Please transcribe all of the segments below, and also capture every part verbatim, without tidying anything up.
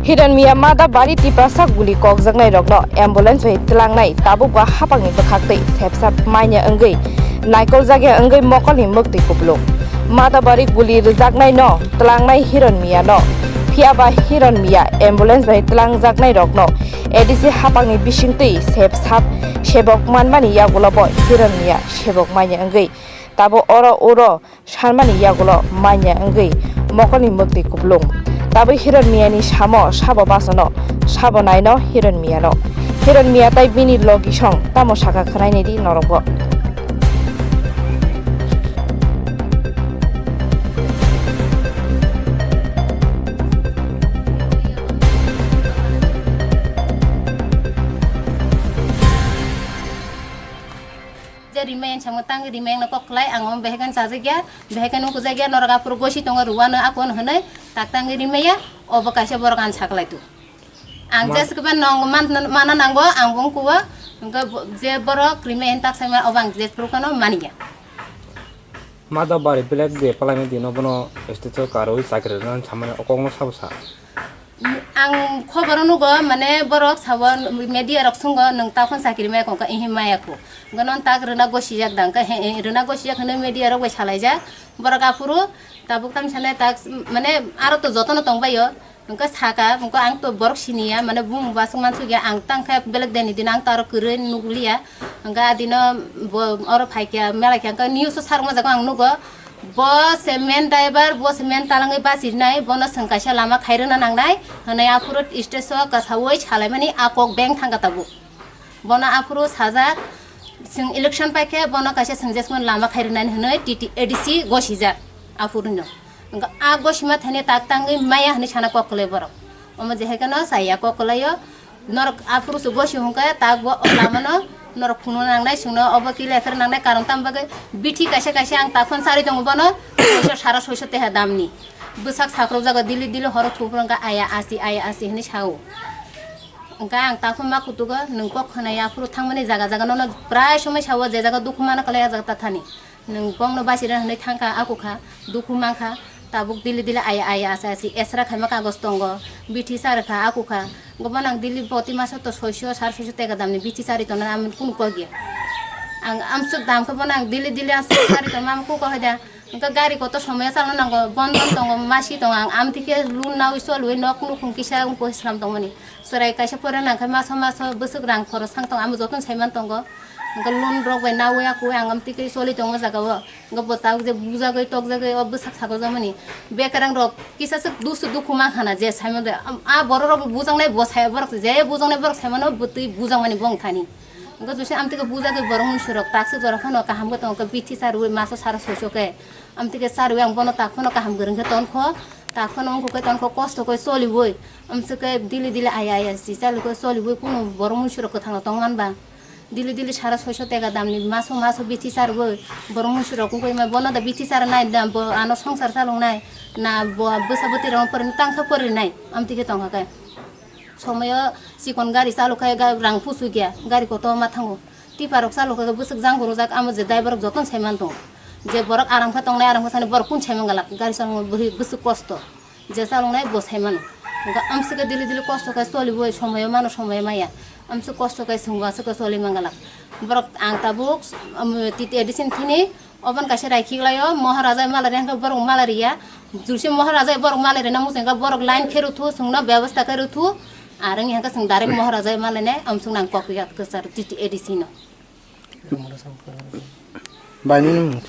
Hiron Miya Madabari Tiprasa guli kokjaknai rokno ambulance bai tlangnai tabukba hapangni bwkhaktwi sepsap manya wngwi naikoljagya wngwi mokolni mwktwi kupulung. Madabari guli rwjaknaino tlangnai Hiron Miyano, phiyaba Hiron Miya ambulance bai tlangjaknai rokno A D C hapangni bisingtwi sepsap sebok manmani yagulobo Hiron Miya sebok manya wngwi tabo oro uro sanmani yagulo manya wngwi mokolni mwktwi kupulung. Tabwi Hiron Miyani samo sabo basono, sabo naino Hiron Miyano. Hiron Miya tai bini logisong tamo saka khwnainidi norokbo. Je rimai ang samo tang rimai ang kok khlai ang omo behekan chajakya, behekan ukujakya norok aphuru gosi tongo ruwano akon hwnwi tak tang rimaiya obo kaisa borok ang saklai tu. Ang Ma- je swkang nong man, mana nango ang bung kuwa, hwnkhe bo-, je borok rimai ang tak saima obo ang je phuru kano maniya. Madabari belek je palai dino bono stage o karwi chakri rwna samani okokno sabo sa. Ang khoboro nugo, mane borok sabo, media rok sungo, "Nwng takhon chakri maya kongkha?" Ihi maya khu. Hwnkhe non tak rwna gosijak dang, hwnkhe he, he, rwna gosijak hwnwi media rok bai salaijak. Borok aphuru tabuk tam sanai tak, mane aro to jotono tongbaio. Hwnkhe saka, hwnkhe ang to borok siniya, mane bumung bo aswk mansukya, ang tangkhe belek deni dino ang to aro kwrwi nukliya. Hwnkhe adino bo oro phaikha, melaikha, hwnkhe news o sarwkma jaga ang nugo. Bo se main driver, bo se main talangwi bachirnai, bono chwng kaisa lama khairwkna nangnai hwnwi aphuru stage o kwsaui salaimani a kok beng thangkha tabuk. Bono aphuru sajak, chwng election paikhe bono kaisa swngjakmani lama khairwnani hwnwi T T A D C gosijak aphuru no. Hwnkhe a gosima thani tak tangwi maya hwnwi sana kok kwlai borok. Omo je hai kheno chaya kok kwlaio. Norok aphuru se gosi hwnkhe tak bo o lamano norok phunukna nangnai, chwngno obo kile khe nangnai, karon tamo bagwi bithi kaisa kaisa ang takhon charwi tongo bono soiso sara soiso teha damni. Bwsak sakrok jago dili dili horo thupro hwnkhe aya asi aya asi hinwi sao. Hwnkhe ang takhon ma kutugo nwng kok khwnai aphuru thangmani jaga jaga nono prai somoi sao je jaga dukhu mano kwlai a jaga ta thani. Nwng bongno bachirwna hwnwi thangkha, akukha, dukhu mankha, tabuk dili dili aya aya asa asi esra khaima kagoj tongo, bithi charwkha, akukha, bono ang dili boti maso to soiso, sar soiso teka damni bithi charwi tongna ang kunu kok ya. Ang amswk dam khe bono ang dili dili aswk charwi tongma ang kuko hoida, hwnkhe gari kotor somoyo chalna nango, bon bon tongo, masi tongo, ang amtwi khe loan naui cholwi nok nukhung kisa wngkhe slam tongmani. Chwrai kaisa pore nang khe maso maso bwswk rang khorok sang tongo, amo jotono saiman tongo. Hwnkhe loan rok bai naui akui ang amtwi khe choli tongo o jaga o. Hwnkhe bo tabuk je bujagwi tokjagwi o bwsak sago jamani. Bekerang rok kisa swk dusu dukhu mankha na je saimano de. Am-, a borok rok bujaknai bo sai borok je bujaknai borok saimano bwtwi bujakmani bo wngthani. Hwnkhe jose amtwi khe bujagwi borok mwnsu rok takswk jorok phano kaham khe tongo khe bithi charwi maso sara soiso khe. Amtwi khe charwi ang bono tak phano kaham kwrwng khe tonkho. Tak phano wngkha khe tonkho kosto khe choliwi. Amswk khe dili dili aya aya si chaliwi choliwi kunu borok mwnsu rok kwthang no tong manba. Dili dili sara soiso teka damni maso maso bithi charwi borok mwnsu rok wngkha ma bono da bithi chara nai da bo ano songsar chalok nai na bo bwsa bwtwi rok no porinai tangkha porinai amtwi khe tongkha khe. Somoyo chikon gari chalok khe ga-, rang pusu kya gari kotor ma thango. Tipa rok chalok khe bwswk jang gurujak amo je driver rok jotono saiman tongo. Je borok aram khe tongnai aram khe sani borok kun saiman galak gari chalok bwswk kosto. Je chaloknai bo sai mano. Hwnkhe amswk khe dili dili kosto khe choliwi somoyo mano somoyo maya. Amswk kosto khe chwngbo aswk khe choli mangalak. Borok ang tabuk, um, T T A D C ni thini oboni kaisa raikhiklaio Maharaja malari hwnkhe borok malariya. Jursi Maharaja borok malari na muchungkha borok line khe rwthu chwngno bebostha khe rwthu. Ar wngya hwnkhe chwng direct Maharaja malainai amswk nang kok ya kwchar T T A D C no. Bai nini mung?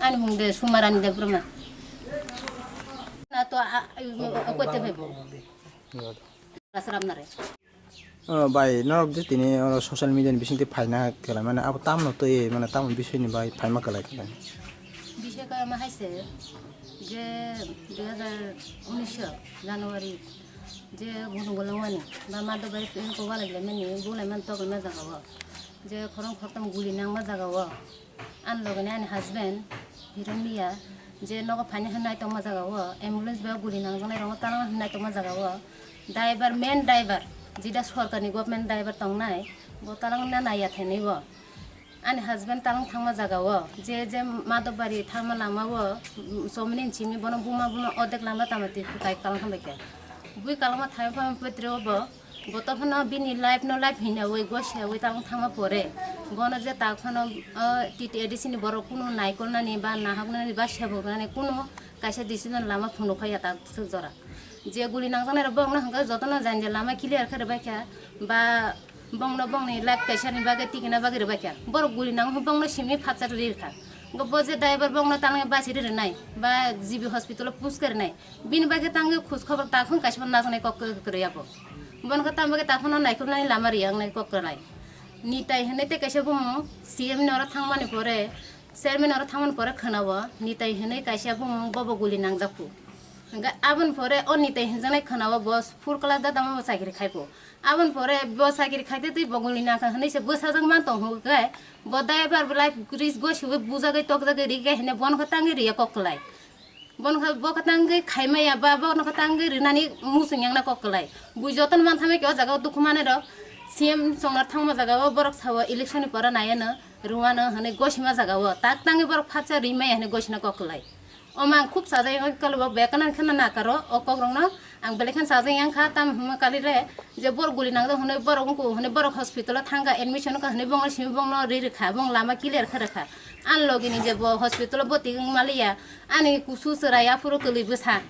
Ani mung de Sumarani Debbarma. Na to a, a, a, kote phaibo. Asram nare. Oh, bai, norok je tini oro social media ni bisingtwi phaina kwlai mane abo tamno twi mane tamoni bisingni bai phaima kwlai khe. Bisingkha ma hai se je dui hazar unis January je gudung golong mani ba ma do bai ko wala le mani bulai man tokol ma jaga o. Je khorang khortam guli nangma jaga o. Ani loge ni ani husband, Hiron Miya, je nogo phaini hwnwi naitokma jaga o, ambulance bai guli nangjaknai rokno talangna hwnwi naitokma jaga o. Driver, main driver, jida sorkarni government driver tongnai, bo talangna naiya thainwi bo. Ani husband talang thangma jaga o, je, je Madhobari thangma lama o, mm, chomni simi bono buma, buma odek lama tama twi kwtai talang thangbai khe. Bui kalama thangwi phano petro bo, bo to phano bini life no life hinawi gosiyawi talang thangma pore, bono je tak phano, o, T T A D C ni borok kunu naikolnani ba nahaknani ba seboknani kunu kaisa decision lama phunukha ya tak swk jora. Je guli nangjaknai rok borokno hwnkhe jotono jani je lama clear khe rwbaikha ba bongno bongni life kaisani bagwi tikina bagwi rwbaikha. Borok guli nangwi bongno simi phatsa rirkha. Bo je driver bongno talangwi basi rirwnai ba G B hospital o push khe rwnai. Bini bagwi tangwi khoj khobor takhung kaisa bo najaknai kok kwrwi abo. Bono khe tamo bagwi takhungno naikhumnani lama riya wngnai kok kwrwi. Nitai hwnwi tei kaisa bumung C M ni oro thangmani pore, chairman oro thangmani pore khwnao Nitai hwnwi kaisa bumung bobo guli nangjak phu. Hwnkhe aboni pore o Nitai hwnjaknai khwnao bo four class da tamo bo chakiri khai phu. Aboni pore bo chakiri khaite twi bo guli nangkha hwnwi se bwsajak man tong hwnkhe bo driver bo life risk gosiwi bujagwi tokjagwi rikhe hwnwi bono khe tangwi riya kok kwlai. Bono khe bo khe tangwi khaimaya ba bono khe tangwi rinani muchung yangna kok kwlai. Bui jotono manthamai khe o jaga o dukhu manwi rok C M chongna thangma jaga o borok sao election ni pora naiya no rwano hwnwi gosima jaga o tak tangwi borok phatsa rimaya hwnwi gosina kok kwlai. Omo ang khub sajak yang khe kalo bo bekana kheno nakaro o kok rokno ang belai kheno sajak yang kha tam hwnma kali le je borok guli nangjak hwnwi borok wngkho hwnwi borok hospital o thangkha admission wngkha hwnwi bongni simi bongno ri rwkha bong lama clear khe rwkha. Ani logi ni je bo hospital o bwtwi wng maliya ani kusu chwrai aphuru kwlwi bwsa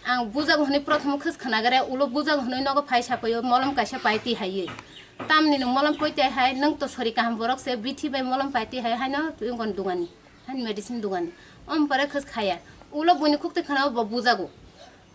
ang bujak hwnwi prothom khwj khna gare ulo bujak hwnwi nogo phai sapaio molom kaisa pai twi haiwi tamni nwng molom poi twi hai nwng to sori kaham borok se bithi bai molom pai twi hai haino twi wngkon dugani. Hani medicine dugani. Om pore khwj khaya. Ulo buini khukti khana bo bujago.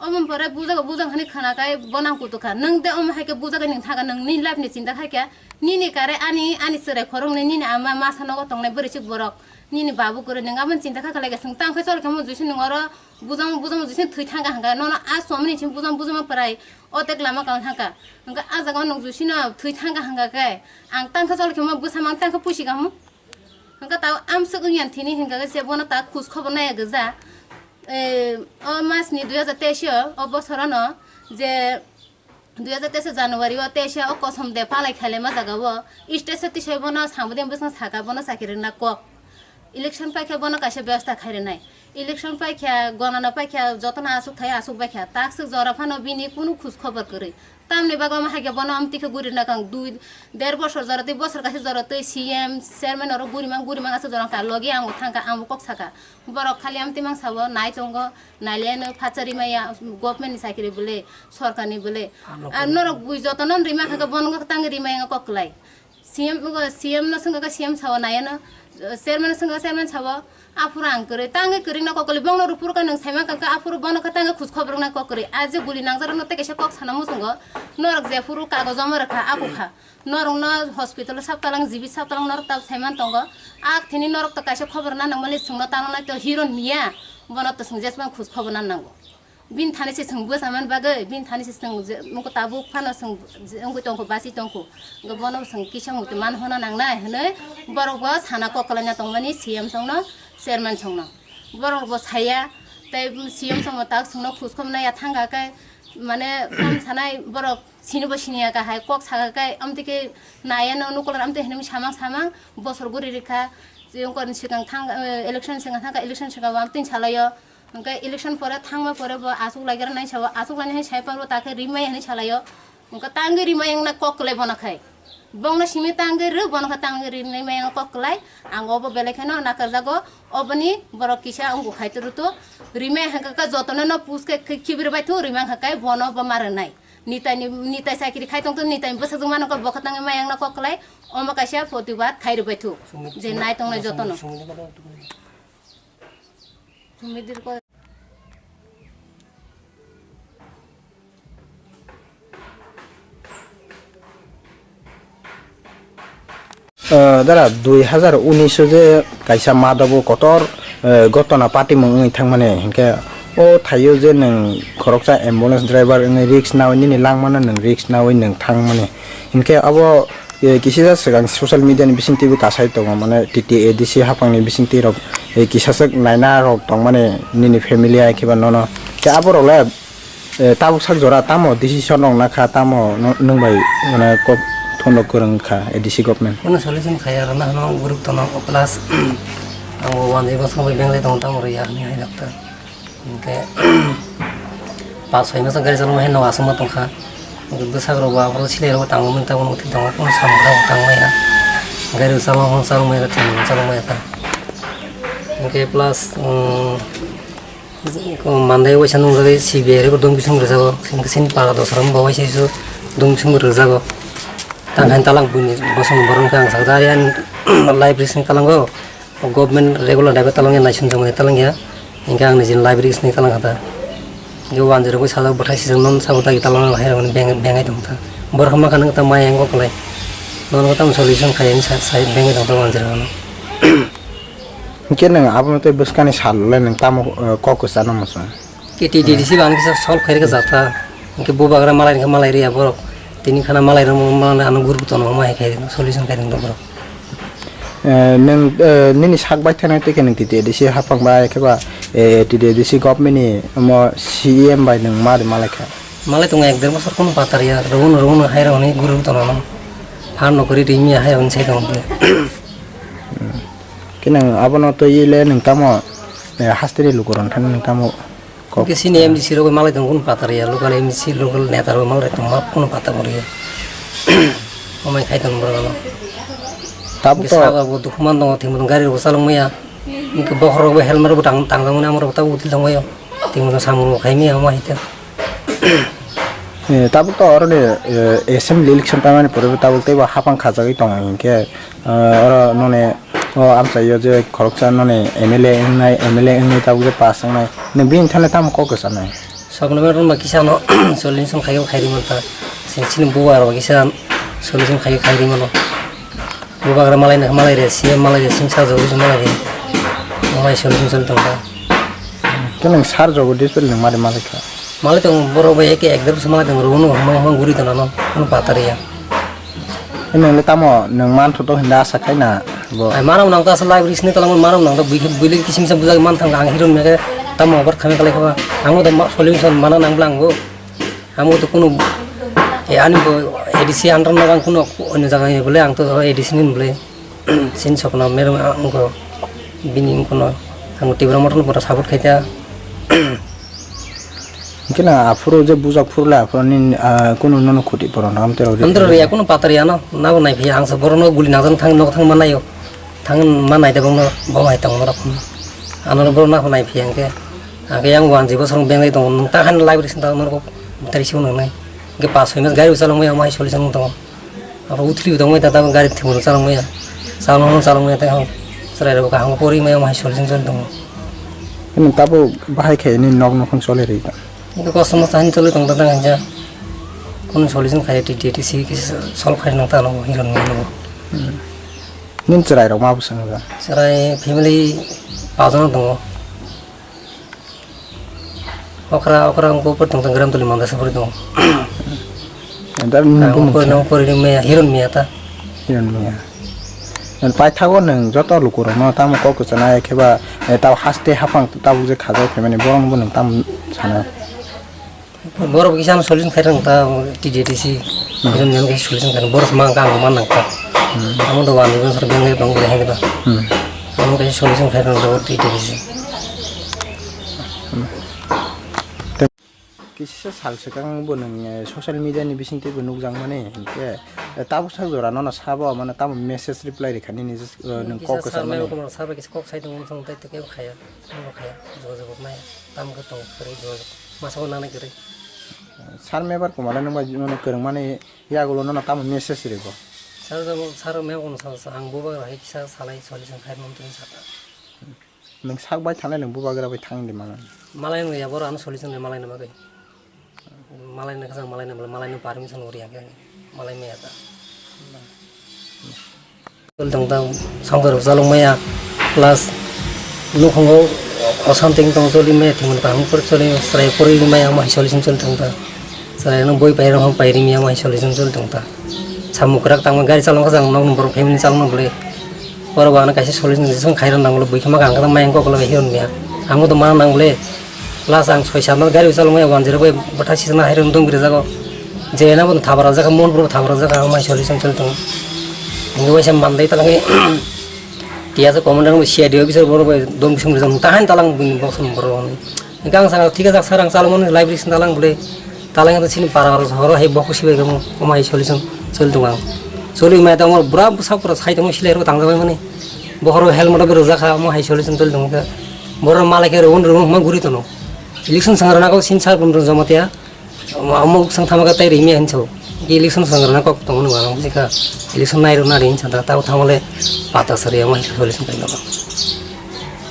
Om pore bujago bujang hani khana kai bonang kutu kha. Nang de om hai ke bujago ning thaga nang ni life ni chinta khai kya. Nini kare ani ani sere khorong ni nini ama masa nogo tongnai bwrwi chik borok. Nini babu kore nang abon chinta kha khalai ga sung tang khai chol khe mo juisin nang oro bujang bujang juisin thwi thanga hanga. Nono a somni chin bujang bujang prai o tek lama kal thangka. Hingka a jaga nang juisin thwi thanga hanga kai. Ang tang kha chol khe mo bwsa mang tang kha pusi gamu. Hingke tao amswk wngya thini hingke se bono ta khoj khobor naiya gija. Eh, o mas ni dui hajar teis o, o bosor ano je dui hajar teis January o teisa o kosom de palai khailai ma jaga o. Stage o tisai bono sangbo de bwsang saka bono chakiri rwna kok. Election paikhe bono kaisa bebosta khai rwnai. Election paikha, gonana paikha, jotono aswk thai aswk baikha. Takswk jora phano bini kunu khoj khobor kwrwi. Tamni bagwi omo hai khe bono amtwi khe guri nakang dui, der bosor jora twi bosor kaisa jora twi C M, chairman oro guri mang, guri mang aswk jora wngkha. Logi ang bo thangkha, ang bo kok sakha. Borok khali amtwi mang sao, nai tongo, nai le ano phatsa rimaya, government ni chakiri bole, sorkar ni bole. Ar norok bui jotono rimang kha khe bono tangwi rimaya kok kwlai. C M, C M no swngkha khe C M sao naiya no, chairman no swngkha chairman sao, aphuru ang kwrwi, tangwi kwrwi no kokoli, bongno rupuru kha nwng saima kha khe aphuru bono khe tangwi khoj khobor wngna kokori, a je guli nangjak rokno tei kaisa kok sana muchungo, norok jephuru kagojo omo rwkha, akukha, norokno hospital o saptalang, G B saptalang norok tab saiman tongo, ak thini norok to kaisa khobor na nangmani swngno tangnai to hero niya, bono to swng jesmani khoj khobor na nango. Bini thani se chwng bwsa man bagwi, bini thani se chwng je, muko tabuk phano chwng je, wngwi tongkho, basi tongkho. Hwnkhe bono chwng kisa muitu man hona nangnai hwnwi borok bo sana kok kwlaina tongmani C M songno, chairman songno. Borok bo saya, tei C M songno tak chwngno khoj khobor naiya thangkha khe, mane, kam sanai borok sinibo siniya kha hai kok sakha khe, amtwi khe naiya no nukular amtwi hinwi samang samang bosor guri rikha. Chwng korni swkang thang, eh, election swkang thangkha, election swkang bo amtwi salaio. Hwnkhe election pore thangma pore bo aswk laigra nai sao, aswk lainai hai sai pabo ta khe rimai hinwi salaio. Hwnkhe tangwi rimai wngna kok kwlai bono khai. Bongno simi tangwi rw, bono khe tangwi rimai wngna kok kwlai. Ang obo belai kheno nakarjago, oboni borok kisa wngkha khai turu tu. Rimai hwnkhe khe jotono no push khe khi-, khibir bai thu, rimai hwnkhe bono bo ma rwnai. Nitai ni, nitai chakiri khai tong tu, nitai bwsajwk mano khe bo khe tangwi mai wngna kok kwlai. Omo kaisa protibad khai rwbai thu. Je nai tongnai jotono. Ah, dara, dui hazar unis o je kaisa madobo kotor, eh, gotona patimung wngwi thangmani, hinkhe o thaio je nwng khoroksa ambulance driver wngwi risk nawi nini langmano nwng risk nawi nwng thangmani, hinkhe abo, eh, kisisa swkang social media ni bisingtwi bo kasai tongo, mane T T A D C haphangni bisingtwi rok, eh, kisaswk naina rok tongmani nini family hai khe ba nono. Khe aborok le, eh, tabuk sak jora tamo decision rok nakha, tamo no-, nwng bai mane kok thono kwrwng kha A D C government. Kuno solution khaya rwna hwnwi group tono plus ang bo wanjwi bwskango bai benglai tongo, tamo rwya hwnwi hai doctor. Hinkhe Pas soi masa gari chalokma hai no aswkma tongkha. Bwsajwk rok bo aphuru silai rok tangmani tabuk twi tongo, kunu samung tabuk tangmaya. Gari chalokma chalokmaya, thwngmung chalokmaya ta. Hinkhe plus, um, ko mandai waisa nungjagwi C B I rok dum bising rwjago. Hinkhe chini para dosra bo waisa isu dum bising rwjago. Tang khain talang buini bosong borok khe ang sakda, ayang library sini talango. O government regular daibo talangya, naising jomani talangya. Hinkhe ang nijini library sini talang kha ta. Hinkhe wanjwirogwi sajak bwthai sijak non sabo dagi talang hai rokni beng-, bengai tong ta. Borok hama kha nang ta mai ang koklai. Nono tamo solution khai ani sa-, sai bengai tong ta wanjwirogno. Hinkhe nwng abono tei bwskani sal le nwng tamo, eh, kok kwchano muchung? Ke T D D C ba ang kisa solve khairikha jata. Hinkhe bubagra malai hinkhe malai riya borok. Tini khana malai rok malai ano guru tono ma hai khai solution khai dong borok. Eh, nwng, eh, nini sak bai thanai tei khe nwng T D D C hapang bai khe ba, eh, T D D C government ni omo C E M bai nwng ma ri malai kha? Malai tongo ek der bosor kono patar ya. Rohon rohon hai rok ni guru tono no. Phan no kori ri miya hai rok ni sai tongo. Khe nwng abono twi le nwng tamo, eh, hasteni lukurok thani nwng tamo kok. Hwnkhe chini M D C rok bai malai tongo, kunu patar ya, local M D C, local neta rok bai malai tongo, kunu patar bo rwya. Omai khai tongo borok ano. Tabuk hwnkhe to sabo bo dukhu man tongo, thwngmung gari rok chalok maya. Hwnkhe bokhorok bai helmet rok bo tang-, tangjakmani amorok tabuk util tongbaio. Thwngmung samung rok khai maya omo hai khe. Eh, tabuk to oroni, eh, assembly election paimani pore tabuk teibo hapang khajagwi tongo hinkhe, eh, oro noni o amchaio je khoroksa noni M L A wngnai, M L A wngnai tabuk je pass wngnai, nwng bini thani tamo kok kwchanai? Sokno meron ba kisa no solution khaio khairi manta, sini bubar ba kisa solution khaio khairi mano. Bubagra malai na malai re, C M malai re, singsa jogo malai re. Malai solution solution tong ta. Khe nwng sar jogo dispel nwng mari malai kha? Malai tong borok bai eke ek der bwswk malai tong, rohon no hwnma hwnma guri tong ano, ano patar ya. Nwng le tamo nwng man thu to hinda asa khai na bo? Ai mano nang ta asa library sini talang mano nang ta bui bui le kisim sa bujak man thang ang hiron mege tamo obar khame kalai khaba. Ang bo solution mana nang bla ang bo. Amo to kuno, eh, ani bo A D C under no ang kuno onyo jaga ni bole ang to A D C ni bole sin sokno merom ang ko bini kuno ang Tibra motor no pura support khaita. Kina aphuru je bujak phurla aphuru ni, ah, kuno nono khuti poro no amtero. Amtero ya kuno patar ya no na bo nai phi ang sa boro no guli nang thang no thang manayo thang manai de bong no bo hai tong no rok ano boro na nai phi ang ke. Ang ke yang wanji bosong bengai tongo, nwng ta han library sini ta norok bwtari sio nang nai. Hingke pas soi mas gari bo chalok maya, omo hai solution wng tongo. Abo uthli bo tongmai ta, ta gari thwngmano chalok maya. Chalok mano chalok maya tei hao. Chwrai rok kaham pori maya, omo hai solution choli tongo. Nwng tabo bahai khe nini nok nokhong choli rwi ta? Hingke kosom mosta han choli tong ta tang hanja. Kono solution khai T T C kisa solve khai nang ta no hiron ni no. Hmm. Nini chwrai rok ma bwswng ja? Chwrai family pajon tongo. Okra, okra wngkha, pori tongtong gram tuli manda se pori tongo. Enter ni Ang bumung pori sa. Nang pori ni maya, hiron maya ta. Hiron maya. Nwng paithago nwng joto lukurokno tamo kok kwchana, ekheba, eh, tabo haste haphang tabuk je khajai phaimani borokno bo nwng tamo sana. Borok kisa ano solution khairang ta, T D D C, Hmm. hiron maya kisa solution khairang, borok mang kang man nang ta. Hmm. Amo do wani bosor bengre tong bole hengda. Hmm. Amo kisa solution khairang ta, T D D C. Kisa sal swkang bo nwng, eh, social media ni bisingtwi bo nukjakmani, hinkhe, eh, tabuk sak jora nono sabo, mane tamo message reply rikha nini, eh, nwng kisa kok sal kwchangmani. Maya kumar sabo kisa kok sai tongo, nwng tei tei kebo khaya, nwng bo khaya, jogajog maya, tamo khe tongo kwrwi jogajog, masa bo nangnai kwrwi. Sir Mebar Kumar le nwng bai nono kwrwngmani yagulo nono tamo message rikgo? Sir jabo, sir Mebar Kumar sir, sir, ang bubagra hai kisa salai solution khai mantri saka. Nwng sak bai thangnai, nwng bubagra bai thang di mangan. Malai no ya boro ano solution de malai no bagwi. Malai no kasa malai no, malai no permission uri ya khe. Malai me ya ta. Tol tong ta songkar chalok maya plus nukhungo osanting tong choli maya, thingmani kaham por choli, chwrai pori maya, omo hai solution choli tong ta. Chwrai no boi pairok hwn pairi maya, omo hai solution choli tong ta. Samung kwrak tangma gari chalok kha jang nok ni borok family chalok no bwle. Borok bo ano kaisa solution jeswng khairok nango, bui khe ma kang khe maya kok lo hiron maya. Ang bo to mana nang bwle. Plus ang soi sat no gari chalok maya, one zero five bwtha sijak na hai rok dong bwrwi jago. Je na bo thabra jak kha, mon bro thabra jak kha, omo hai solution choli tongo. Ang bo waisa mandai ta langi. Tiya sa commander bo C I D officer borok bai dong bising bwrwi jak, tahan talang bini box borok ni. Gang saka thik ajak sarang chalomani library sin talang bole. Talang to sini para para horo hai bokho sibai gamo. Omo hai solution choli tongo ang. Choli mai tamo bura busa pura sai tamo silai ro tang jabai mani. Bohoro helmet ro rwjak kha, omo hai solution choli tongo khe. Boro malai khe rung rung ma guri tono. Election sangrana ko sin sar bum jamatia. Omo, omo sang thama ka tai rimi hin so. Ki election sangrana kok tong nung ang jika election nai ro na rin chanda tau thama le pata sari omo hin solution kai no.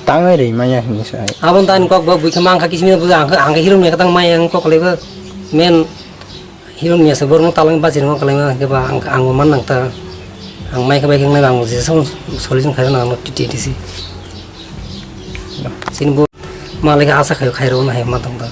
Tangai ri maya hin sai. Abon tan kok ba bui khe mang kha kisimi bu ang ang hero me katang mai ang kok le ba men hero me sa bor no talang ba jin mo kalai ma ke ba ang ang man nang ta ang mai kha bai khe nai ang je solution khai na no T T C. Sin bu malai kha asa khai khai ro na hai ma tong ta.